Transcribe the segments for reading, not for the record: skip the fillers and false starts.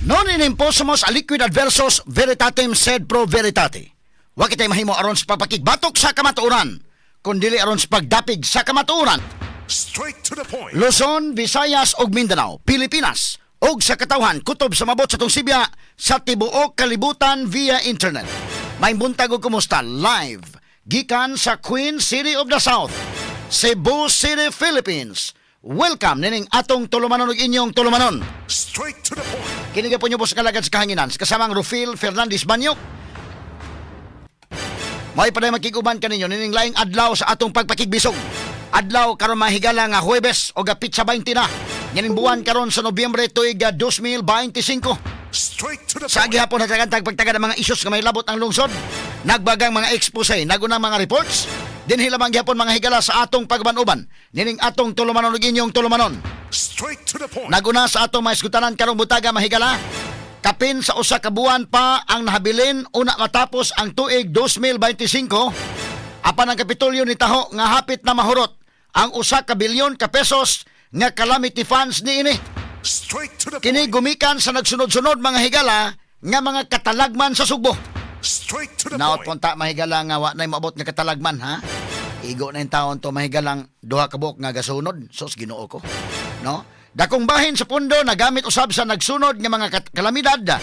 Non in imposumus aliquid adversus veritatem sed pro veritate. Wa kitay mahimo aron sa pagpakigbatok sa kamatuoran, kun dili aron sa pagdapig sa kamatuoran. Straight to the point. Luzon, Visayas ug Mindanao, Pilipinas ug sa katawhan kutob sa mabot sa atong sibya sa tibuok kalibutan via internet. May buntag ug kumusta live gikan sa Queen City of the South, Cebu City, Philippines. Welcome nining atong tulumanon ug inyong tulumanon. Straight to the point. Kini po nyo po sa kalagad sa kahanginan sa kasamang Rufil Fernandez Banyok. May paday makiguban kaninyo nining laing adlaw sa atong pagpakigbisog. Adlaw karon, mahigala, nga Huwebes o pitsa 20 na. Yaning buwan karon sa Nobyembre tuig 2025. Straight to the Sa point. gihapon hatagan tag pagtaga ng mga isyus nga may labot ang lungsod. Nagbagang mga expose, nagunang mga reports. Dinhi lamang gihapon, mga higala, sa atong pagban-uban. Nining atong tulumanon ug inyong tulumanon. Straight to the point. Naguna sa atong mga isgutanan karong butaga, mahigala. Kapin sa 1 ka buwan pa ang nahabilin una matapos ang tuig 2025. Apan ang Kapitolyo ni taho nga hapit na mahurot ang 1 ka bilyon ka pesos nga calamity funds niini. Straight to the Kini point. gumikan sa nagsunod-sunod, mga higala, nga mga katalagman sa Sugbo. Straight to the Naot point. punta, mahigala, nga wa na maabot nga katalagman, ha. Igo na yung taon to, mahigalang 2 ka buok nga gasunod. Sos, Ginoo ko. No? Dakong bahin sa pundo nagamit usab sa nagsunod nga mga kalamidad.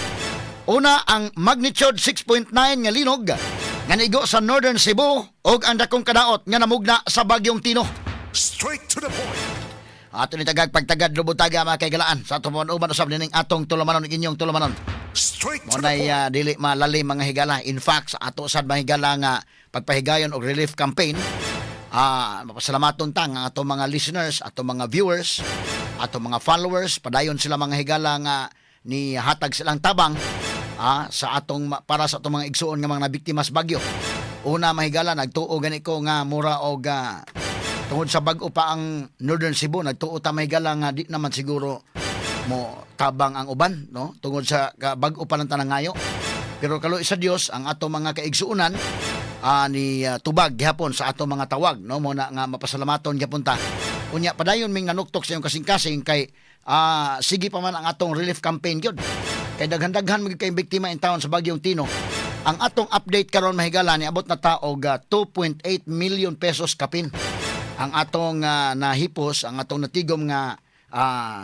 Una ang magnitude 6.9 nga linog nga nigo sa Northern Cebu ug ang dakong kadaot nga namugna sa bagyong Tino. Straight to the point. Ato ni tagag pagtagad lubutaga, mga kaigalaan, sa atong uban usab nining atong tulumanon ug inyong tulumanon. Straight Mo to the nay point. Dili malalim, mga higala. In fact, sa ato sad, mahigala, nga pagpahigayon og relief campaign, mapasalamaton ta nga ato mga listeners, ato mga viewers, ato mga followers, padayon sila, mga higala, nga ni hatag silang tabang sa atong para sa atong mga igsuon nga mga nabiktima sa bagyo. Una, mahigala, nagtuo gani ko nga mura og tungod sa bag-o pa ang Northern Cebu, nagtuo ta, mahigala, nga di naman siguro mo tabang ang uban, no, tungod sa bag-o pa lang tanang ngayo. Pero kaluoy sa Dios, ang ato mga kaigsuonan ni tubag gihapon sa ato mga tawag, no. Mo na nga mapasalamaton gihapon ta. Unya padayon ming nanuktok sa iyong kasing-kasing kay sige pa man ang atong relief campaign gyud kay daghan-daghan magyud kay biktima in town sa bagyong Tino. Ang atong update karon, mahigala, ni abot na ta og 2.8 million pesos kapin ang atong nahipos, ang atong natigom nga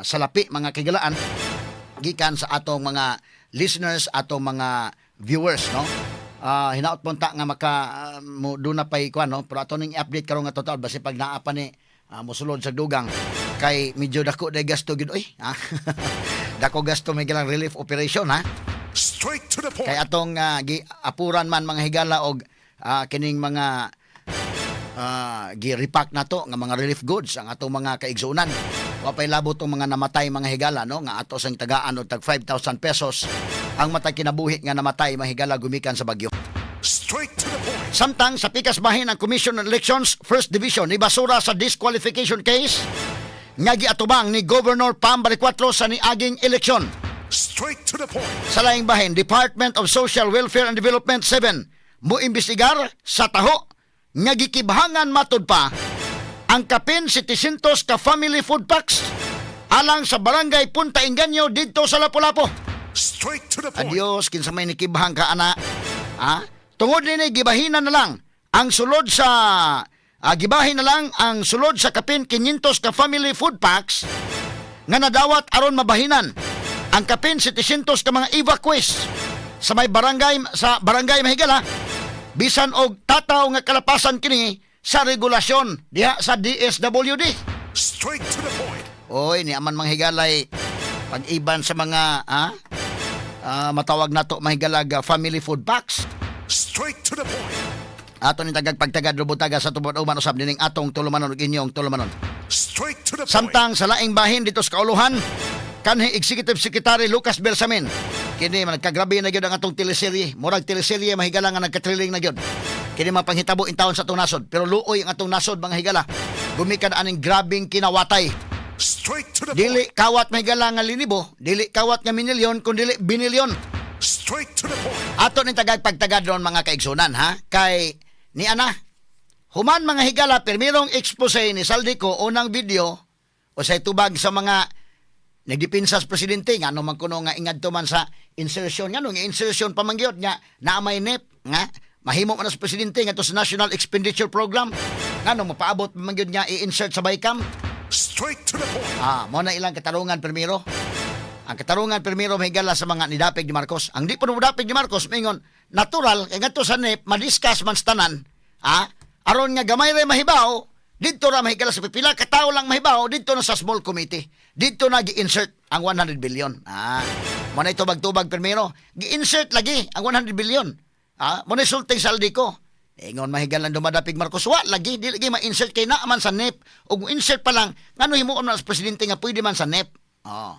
salapi, mga kigalaan, gikan sa atong mga listeners, atong mga viewers, no. Hinaot punta nga maka mo duna pay kuan, no, pero ato ning i-update karon nga total basi pag naa pa ni mosulod sa dugang kay medyo dako day gasto gyud oy. Ha? Dako gasto may galang relief operation, ha. Straight to the point. Kay atong giapuran man, mga higala, og kining mga gi-repack na to nga mga relief goods ang atong mga kaigsuonan. Wa pay labot tong mga namatay, mga higala, no, nga ato sang tagaan og tag 5,000 pesos ang matag kinabuhi nga namatay, mahigala, gumikan sa bagyo. Straight to the point. Samtang sa pikas bahin, ang Commission on Elections First Division ni basura sa disqualification case nga giatubang ni Governor Pam Baricuatro sa niaging eleksyon. Straight to the point. Sa laing bahin, Department of Social Welfare and Development 7 mo imbestigar sa taho nga gikibhangan matud pa ang kapin 700 ka family food packs alang sa barangay Punta Inganyo didto sa Lapu-Lapu. Straight to the point. Adios, kinsa may nikibhang ka ana. Ha? Tungod nini gibahinan na lang ang sulod sa gibahin na lang ang sulod sa kapin 500 ka family food packs nga nadawat aron mabahinan ang kapin 700 ka mga evacuees sa may barangay, sa barangay, mahigala, bisan og tataw nga kalapasan kini sa regulasyon diha sa DSWD. Straight to the point. Oy, ni aman manghigalay pag-iban sa mga matawag nato, mahigalag, family food packs. Straight to the point. Ato ni tagag pagtagad rubutaga sa tubod uban usab nining atong tulumanon ug inyong tulumanon. Straight to the point. Samtang sa laing bahin dito sa kauluhan, kanhi Executive Secretary Lucas Bersamin. Kini nagkagrabe na gyud ang atong teleserye. Murag teleserye, mahigala, nga nagka-thrilling na gyud. Kini mga panghitabo in taon sa atong nasod. Pero luoy ang atong nasod, mga higala. Gumikan aning grabing kinawatay. Straight to the Dili point. kawat, mahigala, nga linibo, dili kawat nga minilyon, kun dili binilyon. Straight to the point. Ato ning tagag pagtagad ron, mga kaigsunan, ha, kay ni ana human, mga higala, pirmirong expose ni Zaldy Co, unang video o sa tubag sa mga Nagdepensa sa presidente nga ano man kuno nga ingadto man sa insertion, nga nga insertion pa man gyud nga naa may NEP nga mahimo man sa presidente ngadto sa National Expenditure Program, ngano mapaabot man gyud nga i-insert sa BICAM? Straight to the point. Ah, mo na ilang katarungan primero. Ang katarungan primero, mahigala, sa mga nidapig ni Marcos. Ang di pa nidapig ni Marcos, mingon, natural, kay ngadto sa NEP, madiscuss man sa tanan, ah, aron nga gamay ra mahibaw, didto ra, mahigala, sa pipila ka tawo lang mahibaw, didto na sa small committee. Didto na gi-insert ang 100 billion. Ah, mo na itubag-tubag primero. Gi-insert lagi ang 100 billion. Ah, mo na sulting sa Zaldy Co. Ingon, mahigala, dumadapig Marcos, wa lagi, di lagi ma-insert kay naa man sa NEP. Ug insert pa lang, ngano himuon man sa presidente nga pwede man sa NEP? Oh.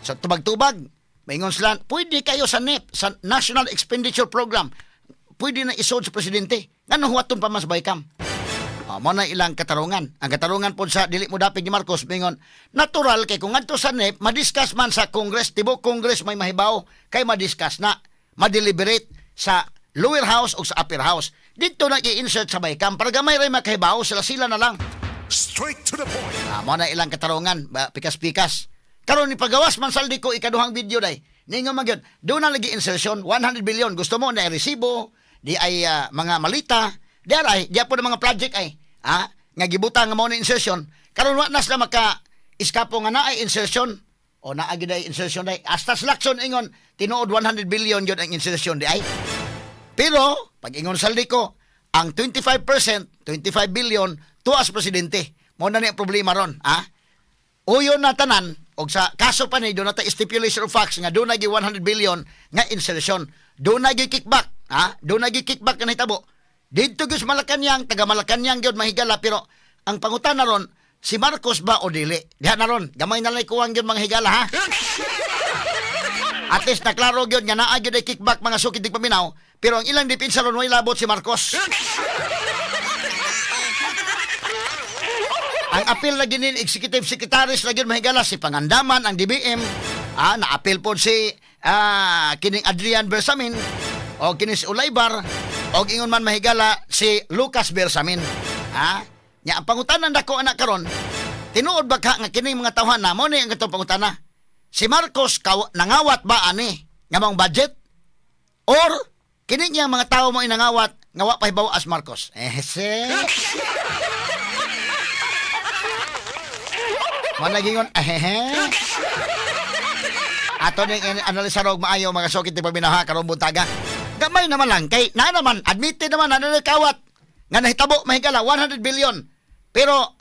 Sa tubag-tubag, maingon sila, pwede kayo sa NEP, sa National Expenditure Program. Pwede na isod sa presidente. Ngano huwaton pa man sa BICAM? Ah, mo na ilang katarungan. Ang katarungan po sa dili mo dapig ni Marcos, mingon, natural kay kung ngadto sa NEP, madiscuss man sa Congress, tibok Congress may mahibaw, kay madiscuss na, madeliberate sa lower house o sa upper house. Dito na i-insert sa BICAM para gamay ray makahibaw, sila sila na lang. Straight to the point. Ah, mo na ilang katarungan, ba, pikas-pikas. Karon ni pagawas man sa Zaldy Co ikaduhang video day. Ningo man gyud, doon na lagi insertion 100 billion. Gusto mo na resibo, di ay mga malita, di ay di po ng mga project ay. Ah, nga gibutang nga mao na insertion. Karon wa na sila maka iskapo nga naay insertion o naa gyud ay insertion day. Hasta sa Lacson ingon tinuod 100 billion gyud ang insertion di ay. Pero, pag ingon sa Zaldy Co, ang 25%, 25 billion, tuas presidente. Mo na ni ang problema ron, ha? Uyon na tanan, og sa kaso pa ni, doon na ta stipulation of facts nga doon na 100 billion nga insertion. Doon na kickback, ha? Doon na kickback nga nahitabo. Dito gyud sa Malacanang, taga Malacanang gyud, mahigala, pero ang pangutana ron, si Marcos ba o dili? Diha na ron, gamay na lang kuwang gyud, mga higala, ha? At least naklaro gyud nga naa gyud ay kickback, mga sukid tig paminaw, pero ang ilang depensa ron, way labot si Marcos. Ang appeal na ginin executive secretaries na gyud, mahigala, si Pangandaman ang DBM, na-appeal po si kining Adrian Bersamin o kining si Olaybar o ingon man, mahigala, si Lucas Bersamin. Ah, nya ang pangutana dako anak karon, tinuod ba ka nga kining mga tawhan na mo ni ang katong pangutana? Si Marcos nangawat ba ani nga maong budget? Or kini niya mga tao mo inangawat nga wa pahibaw as Marcos? Eh, se. Managingon, eh. Ato ning analisar og maayo, mga sukit ti paminaha karong buntaga. Gamay naman lang kay na naman admitted naman na kawat nga nahitabo, mahigala, 100 billion. Pero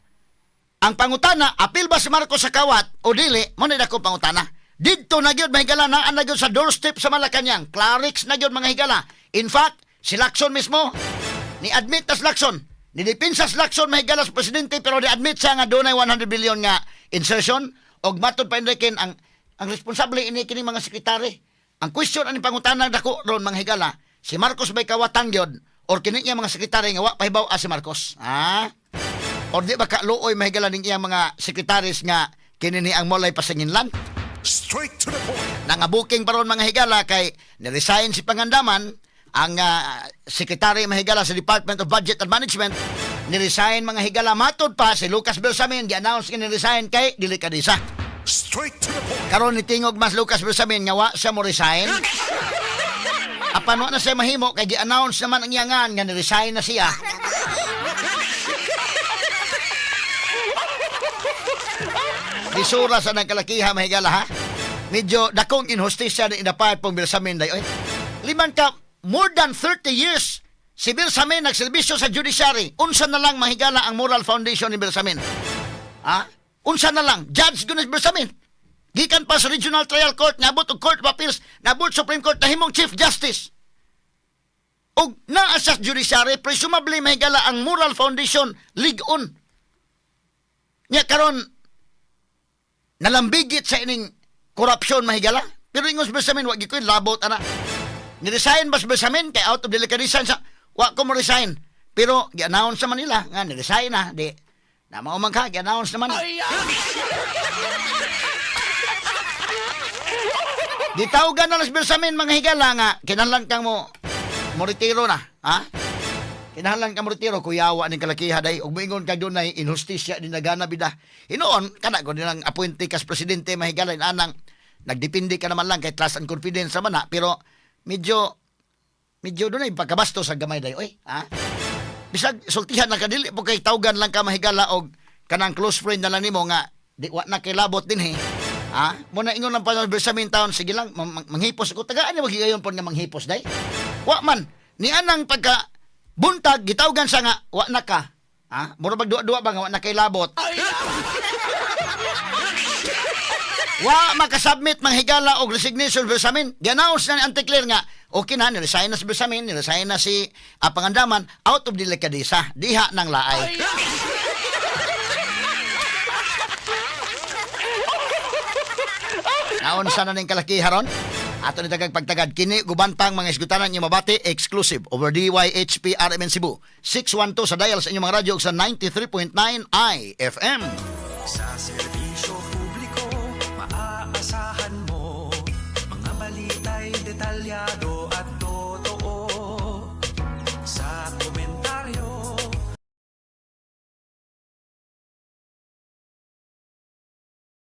ang pangutana, apil ba si Marcos sa kawat o dili, mo na dako pangutana. Didto na gyud, mahigala, naa na gyud sa doorstep sa Malacanang. Clarix na gyud, mga higala. In fact, si Lacson mismo ni admit tas Lacson. Ni depensa si Lacson, mahigala, sa presidente, pero ni admit siya nga dunay 100 billion nga insertion og matod pa Enrique ang responsable ini kining mga sekretary. Ang question ani pangutana dako ron, mga higala, si Marcos bay kawatan gyud or kini niya mga sekretary nga wa pahibaw si Marcos? Ah? Or di ba kaluoy, mahigala, ning iyang mga sekretaris nga kini ni ang molay pasinginlan? Straight to the point. Nangabuking pa ron, mga higala, kay niresign si Pangandaman, ang sekretary, mahigala, sa Department of Budget and Management. Niresign, mga higala, matod pa si Lucas Bersamin gi-announce nga niresign kay dili kadisa. Straight to the point. Karon nitingog mas Lucas Bersamin nga wa siya mo resign. Apan wa na siya mahimo kay gi-announce naman ang iyangan nga niresign na siya. Lisura sa nang kalakiha, mahigala, ha. Medyo dakong inhustisya na inapahat pong Bersamin day. Oy, liman ka, more than 30 years si Bersamin nagserbisyo sa judiciary. Unsa na lang, mahigala, ang moral foundation ni Bersamin? Ha? Unsa na lang? Judge gyud ni Bersamin. Gikan pa sa Regional Trial Court, nabot og Court of Appeals, nabot Supreme Court, nahimong Chief Justice. Og naa sa judiciary, presumably, mahigala, ang moral foundation lig-on. Nya karon nalambigit sa ining korupsyon, mahigala. Pero ingon si Bersamin, wa gyud ko'y labot ana. Ni-resign ba si Bersamin kay out of delicadeza sa wa ko mo resign. Pero gi-announce naman nila nga ni-resign na di. Na mao man ka gi-announce naman. Gitawgan na lang si Bersamin, mga higala, nga kinahanglan kang mo retiro na, ha? Kinahanglan ka mo retiro, kuyawa ning kalakiha day ug moingon kag dunay inhustisya din nagana bida. Hinuon kana kun nilang appointee kas presidente, mahigala, anang nagdepende ka naman lang kay trust and confidence man na, pero medyo medyo dunay pagkabasto sa gamay day oy, ha? Bisag sultihan lang ka, dili po kay tawgan lang ka, mahigala, og kanang close friend na lang nimo nga di wa na kay labot din eh. Ha? Mo na ingon lang pa sa taon, sige lang, manghipos ako. Tagaan niya magigayon po nga manghipos, day. Wa man. Ni anang pagka buntag, gitawgan sa nga, wa na ka. Ha? Mura bag duwa-duwa ba nga wa na kay labot? Wa makasubmit, manghigala, og resignation Bersamin. Gi-announce na ni Auntie Claire nga okay na, niresign na si Bersamin, niresign na si Pangandaman out of delikadesa. Diha ng laay. Naon sa na ning kalaki haron? Ato ni tagag pagtagad kini guban pang mga isgutanan niyo mabati exclusive over DYHP RMN Cebu 612 sa dial sa inyong mga radyo ug sa 93.9 IFM. Sa